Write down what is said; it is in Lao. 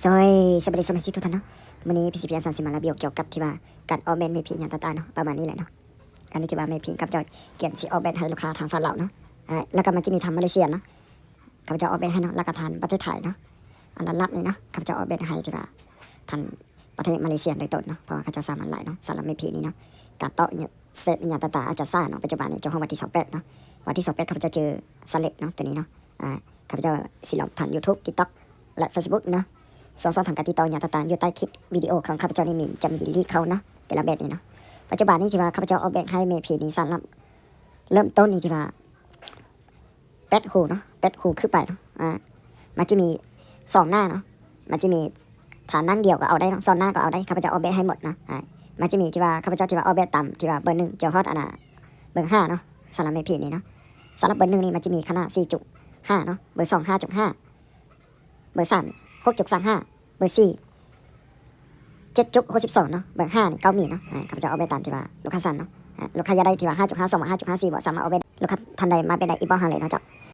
ໂດຍ ສະບາຍດີ ສະມາຊິກທຸກທ່ານເນາະ. ມື້ນີ້ ພີຊີ ພີອາ ສັນ ຊິມາຣີວິວກ່ຽວກັບທີ່ວ່າການອອກແບບເມພີ ຫຍັງຕ່າງໆເນາະ ປະມານນີ້ແຫຼະເນາະ. ອັນນີ້ທີ່ວ່າເມພີ ຂ້າພະເຈົ້າກຽນຊິອອກແບບໃຫ້ລູກຄ້າທາງຝັ່ງລາວເນາະ ເອີ ແລ້ວກໍມັນຈະມີທາງມາເລເຊຍເນາະ ຂ້າພະເຈົ້າອອກແບບໃຫ້ເນາະ ແລ້ວກໍທາງປະເທດໄທເນາະ. ອັນລັບໆນີ້ເນາະ ຂ້າພະເຈົ້າອອກແບບໃຫ້ທີ່ວ່າທາງປະເທດມາເລເຊຍໂດຍຕົງເນາະ ເພາະວ່າເຂົາເຈົ້າສາມາດຫຼາຍເນາະ. ສຳລັບເມພີນີ້ເນາະ ການຕໍ່ເຟສຫຍັງຕ່າງໆອາດຈະຊ້າເນາະ. ປັດຈຸບັນນີ້ເຈົ້າຂອງວັນທີຊາວແປດເນາະ ວັນທີຊາວແປດ ຂ້າພະເຈົ້າເຈີສະເລັບເນາະ ຕົວນີ້ເນາະ. ອ່າ ຂ້າພະເຈົ້າຊິລອງຜ່ານ YouTube TikTok ແລະ Facebook ເນາະ. ຊ່ອງຊ່ອງທາງການຕິດຕໍ່ຫຍັງຕ່າງໆ ຢູ່ໃຕ້ຄລິບວິດີໂອຂອງຂ້າພະເຈົ້ານີ້ມີ ຈະມີລິງເຂົ້າເນາະ ແຕ່ລະແບບນີ້ເນາະ. ປັດຈຸບັນນີ້ທີ່ວ່າຂ້າພະເຈົ້າອອກແບບໃຫ້ເມພີນີ້ ສຳລັບເລີ່ມຕົ້ນນີ້ທີ່ວ່າແປດຮູເນາະ ແປດຮູຄືໄປເນາະ. ອ່າ ມັນຈະມີສອງໜ້າເນາະ ມັນຈະມີ ຖ້າໜ້າດຽວກໍເອົາໄດ້ເນາະ ສອງໜ້າກໍເອົາໄດ້ ຂ້າພະເຈົ້າອອກແບບໃຫ້ໝົດເນາະ. ອ່າ ມັນຈະມີທີ່ວ່າ ຂ້າພະເຈົ້າທີ່ວ່າອອກແບບຕາມທີ່ວ່າເບີໜຶ່ງ ຈົນຮອດອັນນ່າ ເບີຫ້າເນາະ. ສຳລັບເມພີນີ້ເນາະ ສຳລັບເບີໜຶ່ງນີ້ມັນຈະມີຂະໜາດສີ່ຈຸດຫ້າເນາະ ເບີສອງຫ້າຈຸດຫ້າ ເບີສາມຫົກຈຸດສາມຫ້າ ເບີສີ່ເຈັດຈຸດຫົກສິບສອງເນາະ ເບີຫ້ານີ້ເກົ້າມີເນາະ. ອ່າ ຂ້າພະເຈົ້າອອກແບບຕາມທີ່ວ່າລູກຄ້າສັ່ງເນາະ. ອ່າ ລູກຄ້າຢາກໄດ້ທີ່ວ່າຫ້າຈຸດຫ້າສອງ ຫ້າຈຸດຫ້າສີ່ ບໍ່ສາມາດອອກແບບ ລູກຄ້າທ່ານໃດມາແບບໃດ ອິນບອກຫາເລີຍເນາະເຈົ້າ.